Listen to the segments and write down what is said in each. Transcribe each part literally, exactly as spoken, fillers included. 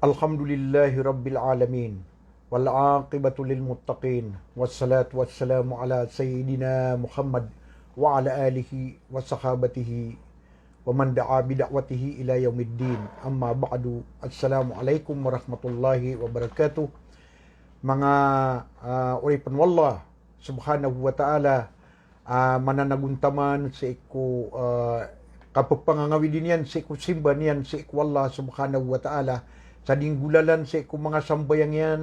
Alhamdulillahi Rabbil Alamin. Wal aqibatu lil muttaqin. Wassalatu wassalamu ala Sayyidina Muhammad wa ala alihi wa sahabatihi wa man da'a bi da'watihi ila yaumiddin. Amma ba'du. Assalamu alaikum warahmatullahi wabarakatuh. Manga, ah, oripen o Allah Subhanahu wa Ta'ala, ah, mananagontaman sii ko, ah, kapepangangawidi niyan, sii ko simba niyan sii ko Allah Subhanahu wa Ta'ala, sa di nggolalan sii ko manga sambayang iyan,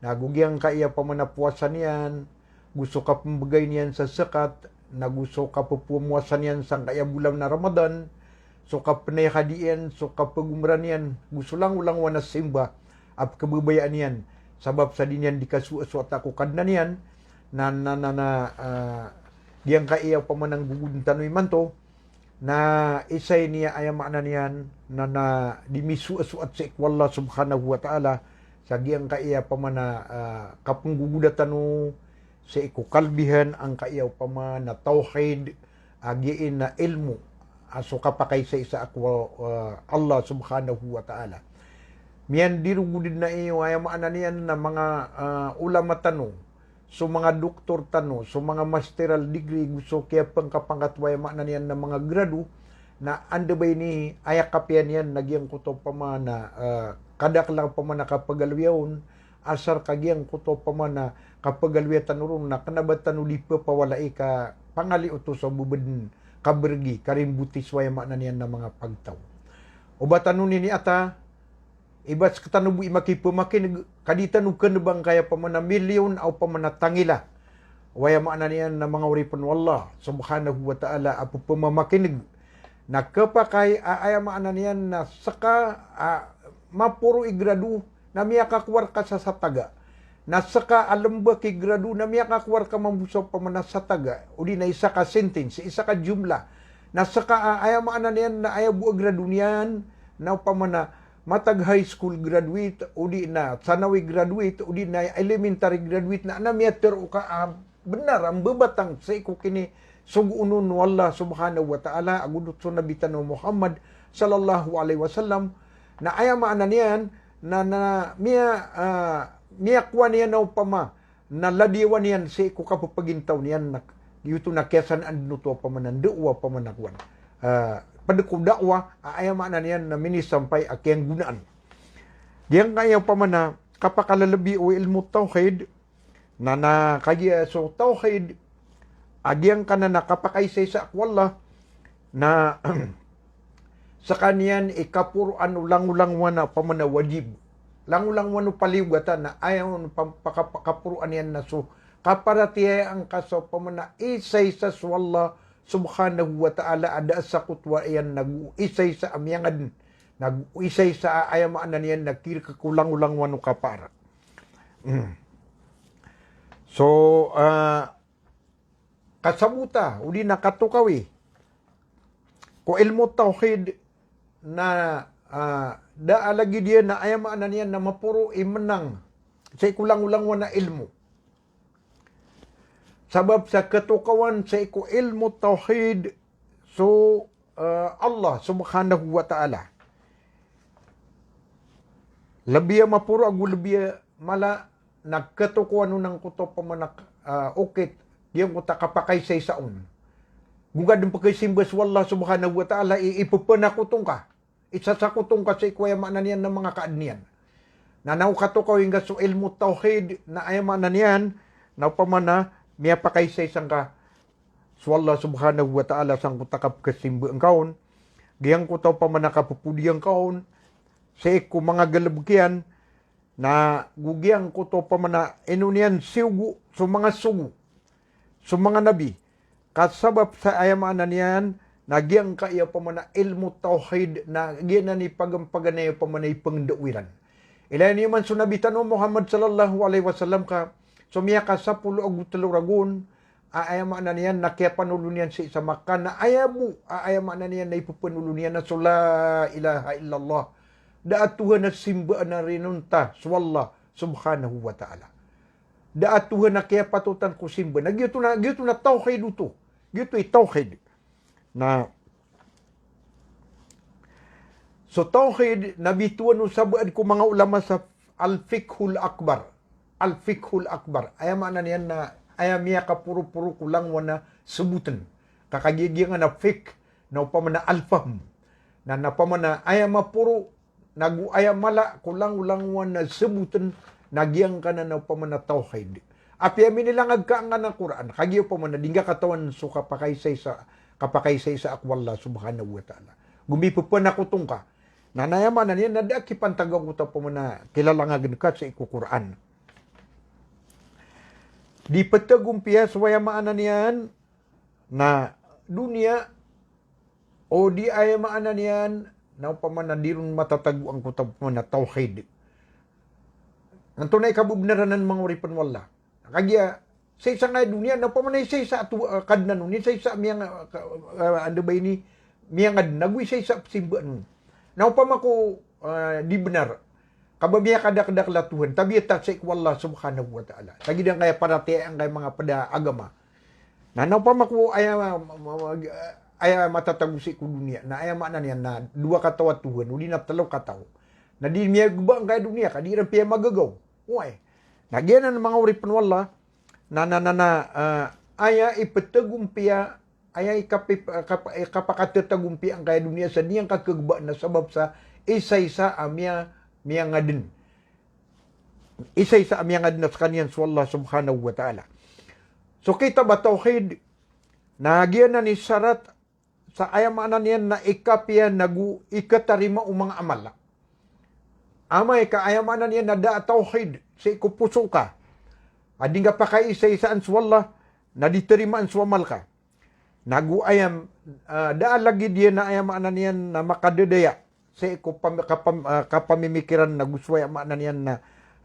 na go giyangkaya pamana powasa niyan, go so kapembegay niyan sa zakat, na go so kapepowasa niyan sangkaya bolan a Ramadan, so kapenayahadi iyan, so kapegomra niyan, go so langolangowan a simba a pekebabayaan iyan, sabap sa di niyan di kasoasoata ko Kadnan iyan, na, na, na, na, ah, giyangkaya pamana nggogoden tano imanto, na isa ini a aya maana niyan na, na di misoasoat sii ko Allah Subhanahu wa Ta'ala, sa giyangkaya pamana, ah, kapenggogoda tano sii ko kalbihan angkaya pamana tawhid, a giya ini na ilmo a so kapakaisaisa ko, ah, Allah Subhanahu wa Ta'ala. Miyandirogoden na iyo, aya maana niyan na manga, ah, ulama tano, so manga doktor tano, so manga masteral degree, go so kiyapangkapangkat o aya maana niyan na manga grado, na anda ba ini aya kapiya niyan na giyangkoto pamana, ah, kadaklan pamana kapagaloya on, asar ka giyangkoto pamana kapagaloya tano ron na kena ba tano di pepawalai ka pangaliyo oto so bebeden kaberegi, karimboti so aya maana niyan na manga pagtaw. O ba tano nini ata, iba sekatano bo i makipemakineg, ka di tano kenebang kaya pamana milyon a opama na tangila o aya maana niyan na manga oripen o Allah Subhanahu wa Ta'ala a pepemamakineg. Na kepakay a aya maana niyan na seka a maporo i grado na miyakakowar ka sa sataga. Na seka a lembek i grado na miyakakowar ka mambo sa opama na sataga. O di na isa ka sentence, isa ka jumlah. Na seka a aya maana niyan na aya bo a grado niyan na opama na matag high school graduate, o di na thanawi graduate, o di na elementary graduate, na, na miyatero ka a benar a mbebatang sii ko kinisogoon o Allah Subhanahu wa Ta'ala, ago doto so Nabi tano Muhammad sallallahu alaihi wasallam, na aya maana niyan na, na miya, ah, miyakowa niyan na opama na ladiyawan iyan sii ko kapepagintaw niyan na, giyoto na kiyasanaan den oto a pamana da'wa, pamana kowan. Ah, ped ko da'wa, a aya maana niyan na minisampay a kiyanggonaan. Giyangkaya pamana kapakalelebi o ilmo tawhid, na, na kagiya so tawhid, a giyangkanan a kapakaisaisa ko Allah, na sekaniyan i kaporoan o langolangowan a pamana wajib. Langolangowan o paliyogatan na aya on pam-, paka-, kaporoan iyan na so kaparatiyayaan ka so pamana isaisa so Allah Subhanahu wa Ta'ala a da a sakotowa iyan, na go isaisa a miyangaden, na go isaisa a aya maana niyan na kirek ko langolangowan o kapaar. Mm. So, ah, kasabota, o di na katokawi ko ilmo tawhid na, ah, da a lagid iyan na aya maana niyan na maporo i menang sii ko langolangowan a ilmo. Sabap sa katokawan sii ko ilmo tawhid so, ah, Allah Subhanahu wa Ta'ala. Lebi a maporo ago lebi a mala na katokawan on angkoto pamana, ah, okit, giyangkoto a kapakaisaisa on. Go ka den pekaisimba so Allah Subhanahu wa Ta'ala, i, ipepenakot on ka. Isasakoto ngka sii ko aya maana niyan na manga kaaden iyan. Na, na o katokawi ngka so ilmo tawhid na aya maana niyan na opama na miyapakaisaisa ngka so Allah Subhanahu wa Ta'ala sangkoto a kapekasimba ngka on, giyangkoto opama na kapepodiya ngka on sii ko manga galebek iyan, na go giyangkoto opama na ino niyan siyogo so manga sogo, so manga nabi. Ka sabap sa aya maana niyan na giyangkaya opama na ilmo tawhid na giyanan i pagan-paganay opama na ipengendaw iran. Ilaya niyo man so Nabi tano Muhammad sallallahu alaihi wasallam ka so miyakasapolo ago telo ragon a aya maana niyan na kiyapanolon iyan sii sa Makkah na aya bo a aya maana niyan na ipepanolon iyan na so la ilaha illallah. Da a Tuhan a simbaan a rinonta so Allah Subhanahu wa Ta'ala. Da a Tuhan a kiyapatotan ko simba. Na giyoto na, giyoto na tawhid oto. Giyoto i tawhid. Na So tawhid na bitowan o sabaad ko manga ulama sa al-fiqhul akbar. Al-fiqhul akbar. Aya maana niyan na aya miyakaporoporo ko langowan a sabotn. Ka kagiya giyanan a fiqh na opama na al-fahm. Na, na opama na aya maporo, nago aya mala ko langolangowan a sabotn, na giyangkanan a opama na tawhid. Apiya minilangag ka angkanan a Qur'an, kagiya opama na di ngka katawan so kapakaisaisa, kapakaisaisa ko Allah subhanahu wa ta'ala. Gombi pphanakoton ka. Na, na aya maana niyan na da a kipantag angkoto a opama na kilalangagn ka sii ko Qur'an. Di ptagompiya so aya maana niyan na doniya, o di aya maana niyan na opama na di ron matatago angkoto a opama na tawhid. Antonaa i kabebnar anan manga oripn o Allah? Kagiya sa isa ngka doniya na opama na isaisa a to, ah, Kadnan on, isaisa a miyang, ah, ka-, ah, anda ba ini, miyangadn, nago isaisa a pzimbaan on. Na opama ko, ah, di bnar, ka ba miyakadakdakl a Tuhan, tabiya ta sii ko Allah subhanahu wa ta'ala. Tagidan ka aya paratiyaya angka aya manga pd a agama. Na, na opama ko aya ma-, ma-, ma-, aya matatago sii ko doniya, na aya maana niyan na dowa kataw a Tuhan, odi na tlo kataw. Na di miyagba angkaya doniya, ka di iran piyamagagaw. Oway. Na giyanan manga oripn o Allah, na, na, na, na, ah, aya iptagompiya, aya ikapi-, kap-, kapakatagompiya angkaya doniya sa di ngka khagbaan na sabap sa isaisa a miya-, miyangadn. Isaisa a miyangadn a skaniyan so Allah subhanahu wa ta'ala. So kitab a tawhid, na giyanan i sarat sa aya maana niyan na ikapiya nago ikatarima o manga amal. Amay ka aya maana niyan na da a tawhid sii ko poso ka, a di ngka pakaisaisaan so Allah, na di tarimaan so amal ka. Nago aya, ah, da a lagid iyan a aya maana niyan na makadadaya sii ko pam-, kapam-, ah, kapamimikiran nago so aya maana niyan na,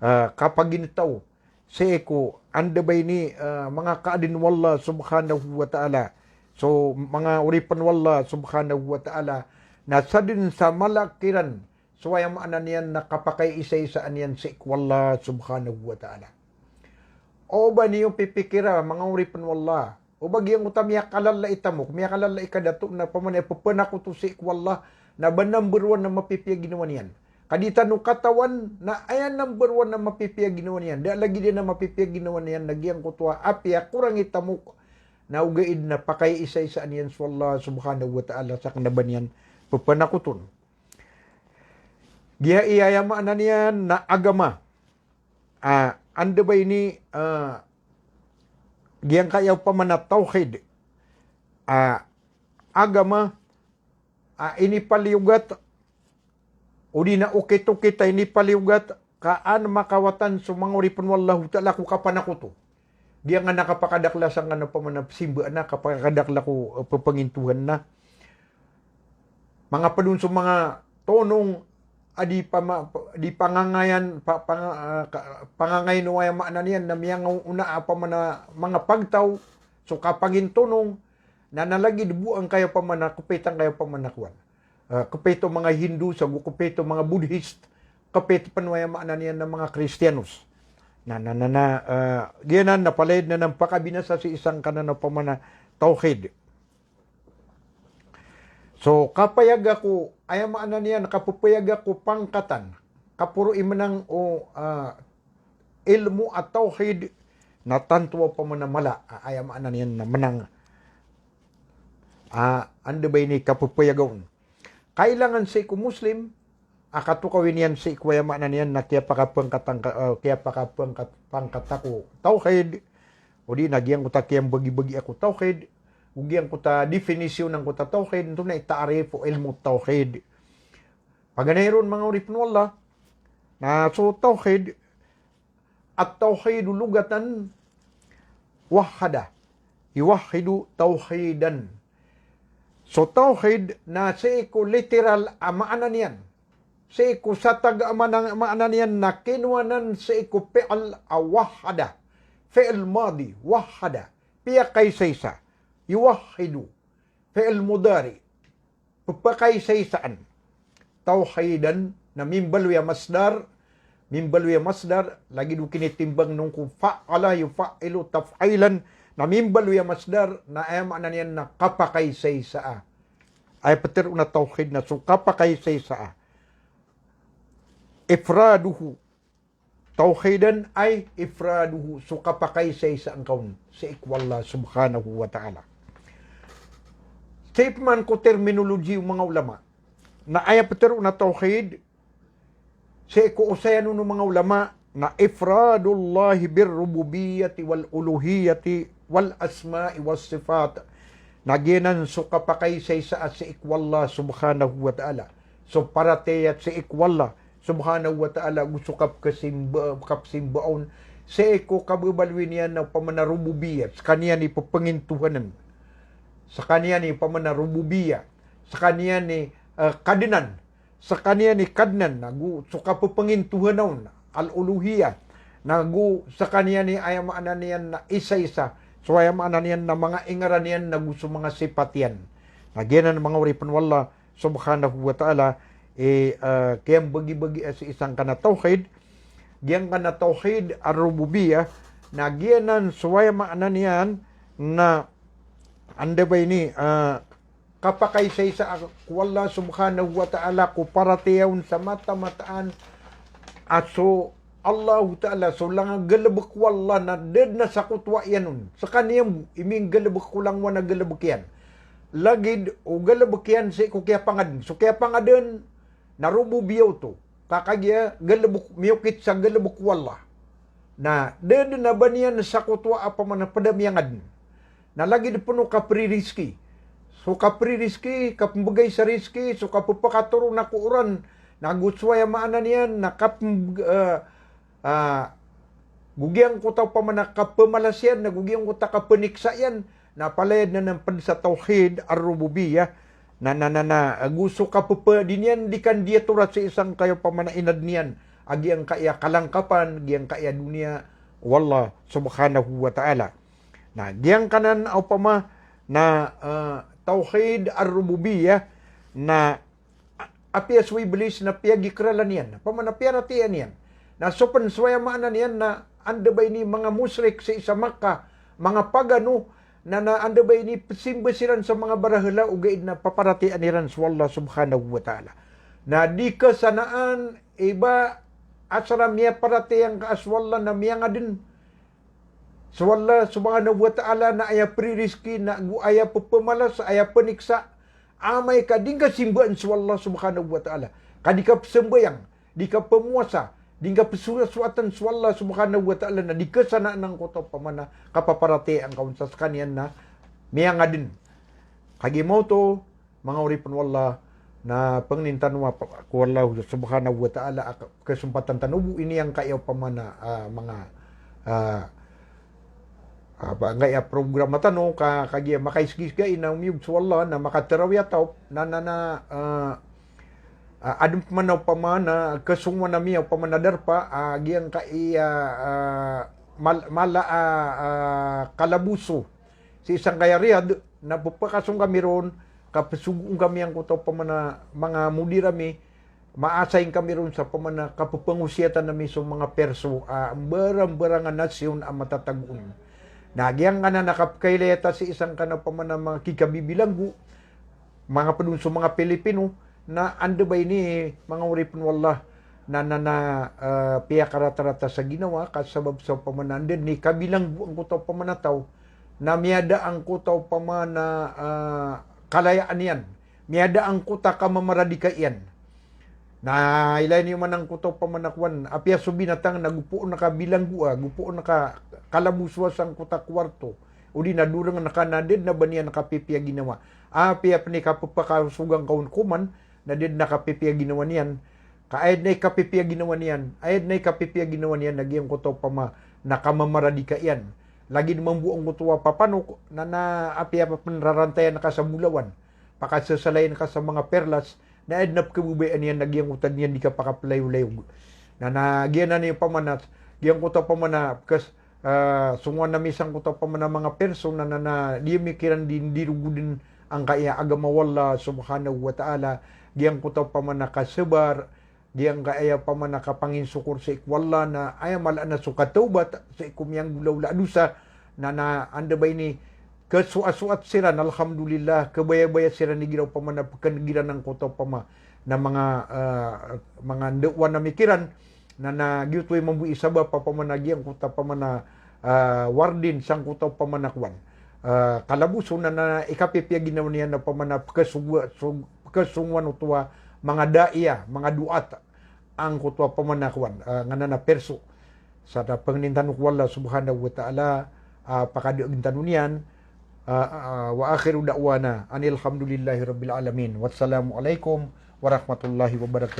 ah, kapagintaw sii ko anda ba ini, ah, manga kaadn o Allah subhanahu wa ta'ala. So manga oripn o Allah subhanahu wa ta'ala, na sadn sa mala kiran so aya maana niyan na kapakaisaisaan iyan sii ko Allah subhanahu wa ta'ala. O ba niyo pipikira manga oripn o Allah, o ba giyangkoto a miyakalala i tamok, miyakalala i kadato na opama na pphanakoto sii ko Allah, na ba number one a mapipiya ginawa niyan. Ka di tano katawan na aya number one a mapipiya ginawa niyan, da a lagid iyan a mapipiya ginawa niyan na giyangkoto a apiya korang i tamok, na ogaid na pakaisaisaan iyan so Allah subhanahu wa ta'ala sa kna ba niyan pphanakoton. Giya i aya maana niyan na agama. Ah, anda ba ini, ah, giyangkaya opama na tawhid. Ah, agama, ah, inipaliyogat, odi na okit-okit a inipaliyogat, ka an makawatan so manga oripn o Allahu ta'ala ko kapanakoto. Giyangkanan a kapakadakl a sangkanan a opama na pzimbaan a, kapakadakl a ko, eh, ppangintohan na. Manga pd on so manga tonong a di pama-, di pangangayan, pa-, panga-, ah, ka-, pangangayan o aya maana niyan na miyangaona a opama na manga pagtaw so kapagintonong, na, na lagid bo angkaya opama na kpit angkaya opama na kowan. Ah, kpit o manga Hindu, sa go kpit o manga Buddhist, kpit pn o aya maana niyan na manga Kristiyanos. Na, na, na, na, ah, giyanan na palaya dn anan pakabinasa sii sangkanan a opama na tawhid. So, kapayag ako, aya maana niyan, kapphayag ako pangkatan, kaporo i mnang o, ah, ilmo a tawhid, na tanto a opama na mala, ah, aya maana niyan na mnang. Ah, anda ba ini kapphayag on? Kailangan sii ko Muslim a katokawi niyan sii ko aya maana niyan na kiyapakapangkatang-, ah, kiyapakapangkat-, pangkat ako tawhid, odi na giyangkoto a kiyambagibagi ako tawhid, o giyangkoto a definisyon angkoto a tawhid, antonaa i ta'rif o ilmo tawhid. Paganay ron manga oripn o Allah, na so tawhid, at-tawhidu lugatan wahhada, yuwahhidu tawhidan. So tawhid na sii ko literal a maana niyan, sii ko satag a maana, maana niyan na kinowa nan sii ko fi'l a wahhada, fi'l madi, wahhada, piyakaisaisa, yuwahhidu, fi'l mudari, pphakaisaisaan. Tawhidan na mimbaloy a masdar, mimbaloy a masdar, lagid o kinitimbang on ko fa'ala yufa'alu taf'ilan, na mimbaloy a masdar, na aya maana niyan na kapakaisaisaa. Aya ptharoon a tawhid na so kapakaisaisaa. ifraduhu. Tawhidan ay ifraduhu, so kapakaisaisa angka on sii ko Allah subhanahu wa ta'ala. Sii pman ko terminology o manga ulama, na aya petero na tawhid, sii ko osayan o manga ulama, na ifradullahi birrububiyyati wal uluhiyyati wal asma'i was sifat. Na giyanan so kapakaisaisa sii ko Allah subhanahu wa ta'ala. So paratiyaya sii ko Allah subhanahu wa ta'ala, go so kapkasimba, kapsimba on, sii ko kababaloy niyan na opama na rububiyyah, sekaniyan i pepengintohanan. Sekaniyan i opama na rububiyyah. Sekaniyan i, eh, kadenan. Sekaniyan i kadenan, na go so kapepengintohanan, al-uluhiyyah. Na go sekaniyan i aya maana niyan na isaisa. So aya maana niyan na manga ingaran iyan, na go so manga sipat iyan. Na giyanan manga oripen o Allah subhanahu wa ta'ala, eh, eh, kiyambagibagi sii sangkanan a tawhid, giyangkanan a tawhid ar-rububiyyah, na giyanan so aya maana niyan na anda ba ini, eh, kapakaisaisa ko Allah subhanahu wa ta'ala ko paratiyaya on sa mata-mataan a so Allahu ta'ala, so langon a galebek o Allah na da den a sakotowa iyan on. Sekaniyan bo i minggalebek ko langowan a galebek iyan. Lagid o galebek iyan sii ko kiyapangaden. So kiyapangaden na rububiyyah oto. Ka kagiya galebek, miyokit sa galebek o Allah. Na da den a ba niyan sakotowa a opama na ped a miyangaden. Na lagid pen o kapririzki. So kapririzki, kapembegay sa rizki, so kapepakatoro na ko oran, na go so aya maana niyan na kapem-, eh, ah, go giyangkoto a opama na kapemalas iyan, na go giyangkoto a kapeniksa iyan, na palaya den anan ped sa tawhid ar-rububiyyah, na, na, na, na, go so kapepe-, di niyan di kandiyatora sii sangkaya opama na inaden iyan a giyangkaya kalangkapan, giyangkaya doniya o Allah subhanahu wa ta'ala. Na giyangkanan a opama na, eh, tawhid ar-rububiyyah, na a-, apiya so Iblis na piyagikeralan iyan, opama na piyaratiyayaan iyan. Na so pen so aya maana niyan na anda ba ini manga mushrik sii sa Makkah, manga pagano, na, na anda ba ini pesimba siran sa manga barahala, ogaid na paparatiyayaan iran so Allah subhanahu wa ta'ala. Na di kesanaan i ba asar a miyaparatiyaya angka a so Allah na miyangaden. So Allah subhanahu wa ta'ala na aya pririzki, na go aya pepemalas, aya peniksa. Amay ka di ngka simbaan so Allah subhanahu wa ta'ala, ka di ka pesambayang, di ka pemowasa, di ngka pesowasowaten so Allah subhanahu wa ta'ala, na di kesanaan angkoto a opama na kapaparatiyayaan ka on sa sekaniyan na miyangaden. Kagiya maoto, manga oripen o Allah, na pengnin tano a pa-, ko Allah subhanahu wa ta'ala a ke-, kesempatan tano bo ini angkaya opama na, ah, manga, ah, ah, ba, angkaya programa tano, ka, kagiya makaiskis ka ina omiyog so Allah, na makatarawiya taw, na, na, na, ah, ah, aden pman a opama na kesongowan ami a opama na darpa, ah, giyangkaya, ah, mal-, mala, ah, ah, kalaboso sii sangkaya Riyadh, na pepakasong kami ron, kapesogoon kami angkoto a opama na manga mudir ami, ma-assign kami ron sa opama na kapepengosiyatan ami so manga perso, ah, mbarang-mbarang a nasyon a matatago on. Na giyangkanan a kapekailaya ta sii sangkanan a opama na manga kikabibilanggo, manga pedon so manga Pilipino, na anda ba ini manga oripen o Allah, na, na, na, eh, piyakaratarata sa ginawa, ka sabab sa opama na anda ni kabilanggo angkoto a opama na taw, na miyada angkoto a opama na, eh, kalayaan iyan, miyada angkoto a kamamaradika iyan. Na ilay niyo man angkoto a opama na kowan, apiya so binatang na gopoon ka bilanggoa, gopoon ka kalabosoa sangkoto a kowarto, odi na dorengen ka na da den a ba niyan kapipiya ginawa. Apiya pen i kapepakasogan ka on koman, na da den a kapipiya ginawa niyan. Ka aya den a ikapipiya ginawa niyan, aya den a ikapipiya ginawa niyan na giyangkoto a opama na kamamaradika iyan. Lagid mambo angkoto a papanok, na, na apiya pen rarantayan ka sa bolawan, pakasasalayan ka sa manga perlas, na aya den a pekebabayaan iyan na giyangkoto a di niyan di kapakapelayolayog. Na, na giyanan i opama na, giyangkoto a opama na kes-, ah, songowan ami sangkoto a opama na manga perso na, na, na di ami kiran di, di rogoden angkaya agama o Allah subhanahu wa ta'ala, giyangkoto a opama na kasabar, giyangkaya opama na kapanginsokor sii ko Allah, na aya mala na so katawbat sii ko miyanggolawla a dosa, na, na anda ba ini kesoasoat siran, alhamdulillah, kebayabaya siran igira opama na pekeneg iran angkoto a opama na manga, ah, manga ndaowan a mikiran, na, na giyoto i mambo i sabap a pamana giyangkoto a pamana, ah, wardin sangkoto a pamana kowan. Ah, kalaboso na, na ikapipiya ginawa niyan a pamana pekesong-, song-, pekesongowan oto a manga daiya, manga duat, angkoto a pamana kowan, ah, nganan a perso. Sa da pangnin tano ko Allah Subhanahu wa Ta'ala, ah, pakadagen tano niyan, ah, ah, wa akhiru da'wana anil hamdulillahi rabbil alamin. Wassalamu alaikum warahmatullahi wabarakatuh.